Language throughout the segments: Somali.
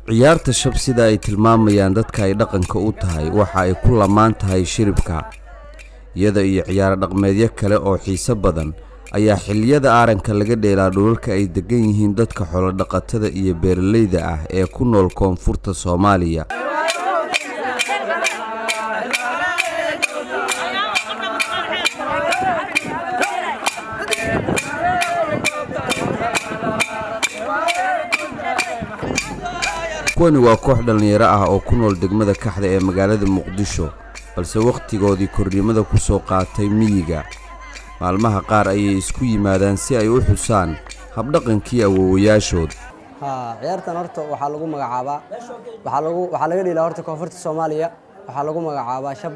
Ciyaarta shab, sida ay tilmaamayaan dadka ay dhaqanka u tahay, waxa ay ku lamaan tahay shiribka. Iyada iyo ciyaaro dhaqmeedyo kale oo xiiso badan ayaa xilliyada aaranka laga dheelaa dhulalka ay degan yihiin dadka xoolo-dhaqatada iyo beeralayda ah ee ku nool koonfurta Soomaaliya. Kuwani waa koox dhallinyaro ah oo ku nool degmada Kaxda ee magaalada Muqdisho, balse wakhtigoodii kornimada ku soo qaatay miyiga. Maalmaha qaar ayay isku yimaadaan si ay u xusaan habdhaqankii awoowayaashood. Ciyaartan horta waxaa lagu magacaabaa, waxaa laga dheelaa horta koonfurta Soomaaliya. Waxaa lagu magacaabaa shab.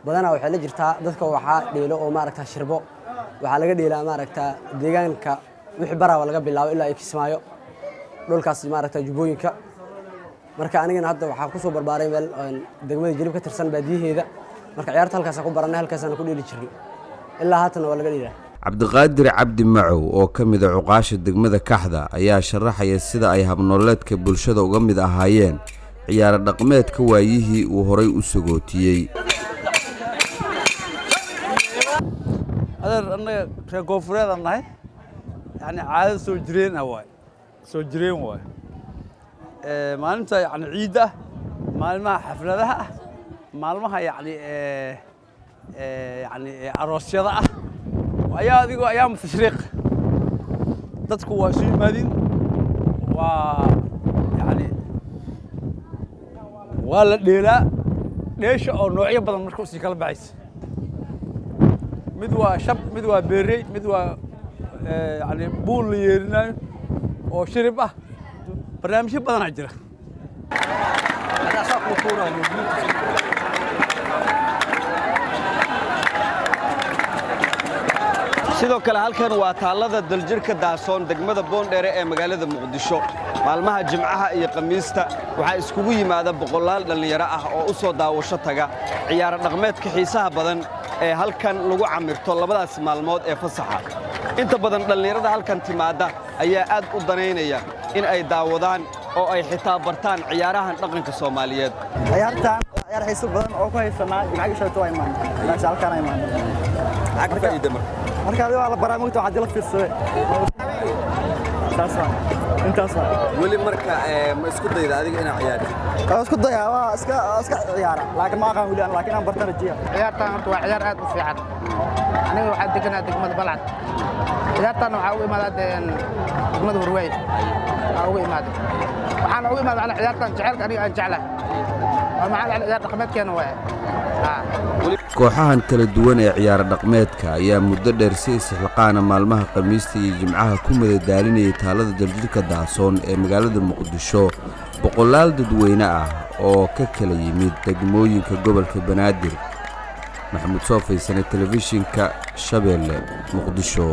Badanaa waxay la jirtaa dadka waxaa dheelo oo maaragta shirbo. Waxaa laga dheelaa maaragta deegaanka wixii Barawa laga bilaabo ilaa ay Kismaayo, dhulkaas maaragta Jubbooyinka. Marka anigana hadda waxaa kusoo barbaaray meel degmada Jilib ka tirsan, baadiyaheeda. Marka ciyaarta halkaasaan ku baranay, halkaasaan ku dheeli jirnay, ilaa haatana waa laga dheelaa. Cabdiqaadir Cabdi Macow oo ka mid a cuqaasha degmada Kaxda ayaa sharaxaya sida ay habnooleedka bulshada uga mid ahaayeen ciyaaro dhaqameedka waayihii uu horay u sagootiyey. Adeer, annaga reer koonfureedaan nahay, yani caado soo jireen ah waay, soo jireen waay. Maalinta yani ciidda ah, maalmaha xafladaha ah, maalmaha yani yani aroosyada ah ayaa adigoo ayaama tashriiq dadku waa isu yimaadin, waa yani waa la dheelaa dheesha oo noocyo badan. Marka usii kala baxaysa, mid waa shab, mid waa beerey, mid waa yani buul la yeerinaayo oo shirib ah. Barnaamijyo badanaa jira. Sidoo kale halkan waa taallada Daljirka Daasoon, degmada Boondheere ee magaalada Muqdisho. Maalmaha Jimcaha iyo Khamiista waxaa iskugu yimaada boqolaal dhallinyaro ah oo u soo daawasho taga ciyaaro dhaqmeedka xiisaha badan ee halkan lagu camirto labadaas maalmood ee fasaxa. Inta badan dhallinyarada halkan timaadda ayaa aad u danaynaya in ay daawadaan oo ay xitaa bartaan ciyaarahan dhaqanka Soomaaliyeed. Ciyaartan waa ciyaar xiiso badan oo ku haysanaa. Jimcaha shalto waa imaan, meesha halkaan imaan. Maxaa ka faa'iida marka? Marka adiga waa la baraa mugta, waxaad la fiirsaday saas waa intaas waa. Weli marka ma isku dayda adiga inaad ciyaartid? Waa isku dayaa, waa iska ciyaara, laakiin ma aqaan weli aan, laakiin aan bartan rajiya. Ciyaartan horta waa ciyaar aad u fiican. Aniga waxaa deganaa degmada Balcad. Ciyaartan waxaa ugu imaadaa degmada Hurweyn aa ugu imaaday. Waxaana ugu imaaday macnaa ciyaartan jaceylka aniga aan jeclahay waa maxaa ciyaar dhaqameedkeena waaye. Kooxahan kala duwan ee ciyaaro dhaqmeedka ayaa muddo dheer si isxilqaana maalmaha Khamiista iyo Jimcaha ku madadaalinayay taalada Daljirka Daasoon ee magaalada Muqdisho boqolaal dadweyne ah oo ka kala yimid degmooyinka gobolka Banaadir. Maxamuud Soofaysane, Telefishinka Shabeelle, Muqdisho.